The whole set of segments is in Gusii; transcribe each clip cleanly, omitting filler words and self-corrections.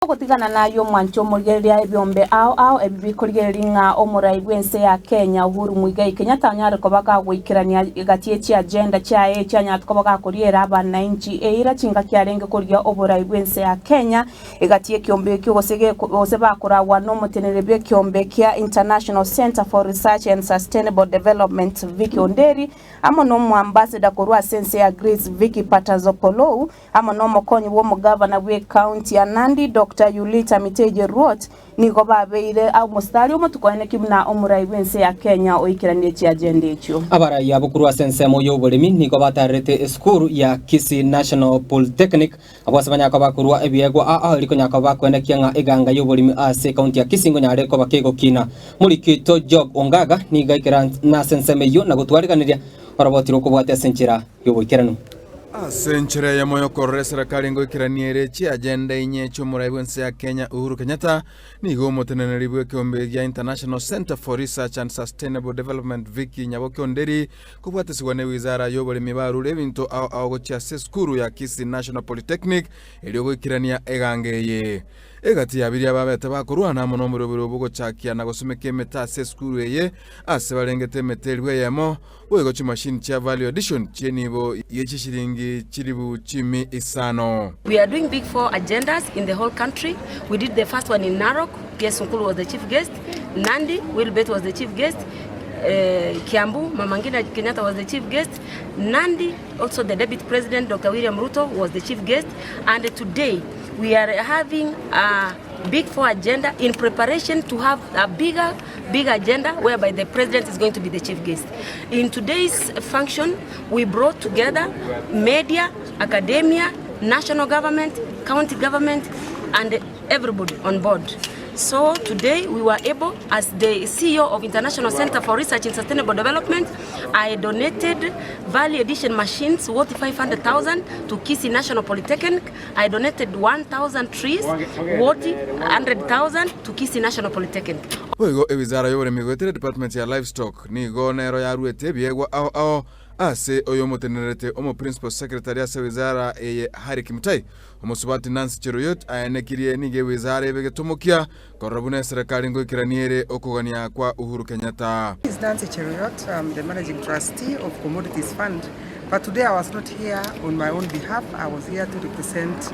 Ogotigana nayio omwancho omorigereria ebiombe ao ao ebi bikorigereria ng'a omorai bw'ense ya Kenya Uhuru Muigai Kenyatta onyare koba gagoikerania egati ye chiagenda chiaye echianyarete koba gakoriera abanainchi eira chingaki arenge korigia oborai bw'ense ya Kenya egati y'ekiombe ekio gose gose bakoragwa nomoteneneri bw'ekiombe kia International Centre for Research and Sustainable Development Vicky Onderi amo nomoambassador korwa ase ense ya Greece Vicky Patazopoulou amo nomokonyi bw'omogavana bw'ecounty ya Nandi, Doctor Yulita Miteije Ruot, nigo babeire omositari omotukoeneki buna omorai bw'ense ya Kenya oikeranirie chiagenda echio. Abarai abwo korwa ase ensemo y'oboremi nigo batarerete esukuru ya Kisii National Polytechnic abwo ase banyare koba bakorua ebiegwa aa erio konyara koba bakoenekia ng'a eganga y'oboremi ase ekaunti ya Kisii ngonyare koba kegokina. Moriki oito Job Ongaga nigo aikera nase ensemo eyio na gotwariganeria oroboti rw'okobwatia ase enchera y'oboikeranu. Ase enchera eyemo y'okorora eserekari ngoikerania ere chiagenda inye chi'omorai bw'ense ya Kenya Uhuru Kenyatta, nigo omoteneneri bw'ekeombe gia International Centre for Research and Sustainable Development Vicky Nyaboke Onderi kobwatesigwa ne wizara y'oboremi barure ebinto ao ao gochia ase esukuru ya Kisii National Polytechnic erio goikerania eganga eye. Egati ya biria babete bakorwana amo nomoroberi obogochakia na gosumeka emete ase esukuru eye ase barengete emete elifu eyemo, Boigo chimashini chia value addition chi'enibo ye chishilingi chilifu chimi isano. We are doing big four agendas in the whole country. We did the first one in Narok, PS Nkulu was the chief guest. Nandi, Will Bett was the chief guest. Uh, Kiambu, Mama Ngina Kenyatta was the chief guest. Nandi, also the deputy president, Dr. William Ruto, was the chief guest. And today, we are having a big four agenda in preparation to have a bigger, big agenda whereby the president is going to be the chief guest. In today's function, we brought together media, academia, national government, county government, and everybody on board. So today we were able, as the CEO of International Center for Research in Sustainable Development, I donated value addition machines worth 500,000 to Kisii National Polytechnic. I donated 1,000 trees worth 100,000 to Kisii National Polytechnic. Boigo ewizara y'oboremi goetera edepartment ya livestock nigo nero yaruete ebiegwa ao ao ase oyomotenenerete omoprincipal secretary ase ewizara eye Harry Kimutai. Omosubati Nancy Cheruiyot aenekirie nigo ewizara ebe getomokia korora buna eserekari ngoikerania ere okogania kwa Uhuru Kenyatta. Is Nancy Cheruiyot, I'm the managing trustee of Commodities Fund but today I was not here on my own behalf, I was here to represent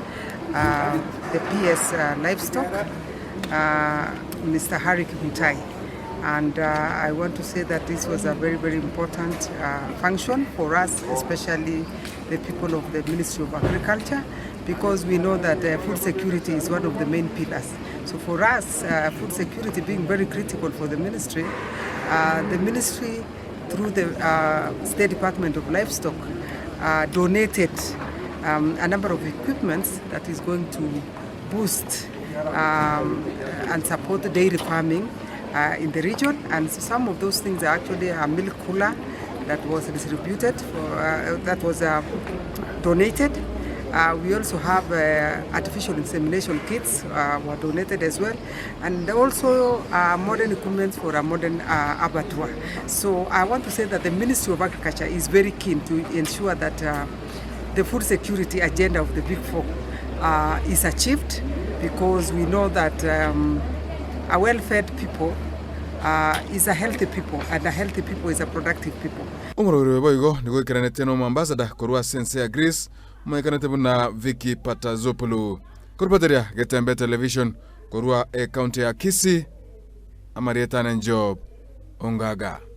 uh, the PS uh, livestock, uh, Mr. Harry Kimutai. And uh, I want to say that this was a very, very important uh, function for us, especially the people of the Ministry of Agriculture, because we know that uh, food security is one of the main pillars. So for us, uh, food security being very critical for the ministry, uh, the ministry through the uh, State Department of Livestock uh, donated um, a number of equipments that is going to boost um, and support the dairy farming uh, in the region. And so some of those things are actually a milk cooler that was distributed, for, uh, that was uh, donated. Uh, we also have uh, artificial insemination kits uh, were donated as well, and also uh, modern equipment for a modern uh, abattoir. So I want to say that the Ministry of Agriculture is very keen to ensure that uh, the food security agenda of the Big Four uh, is achieved because we know that um, a well-fed people uh, is a healthy people and a healthy people is a productive people. Omoroberi oyo boigo nigo oikeranete n'omoambassador korwa ase ense ya Greece omanyekanete buna Vicky Patazopoulou. Korubateria Getembe Television korwa ecounty ya Kisii, amarieta ane Job Ongaga.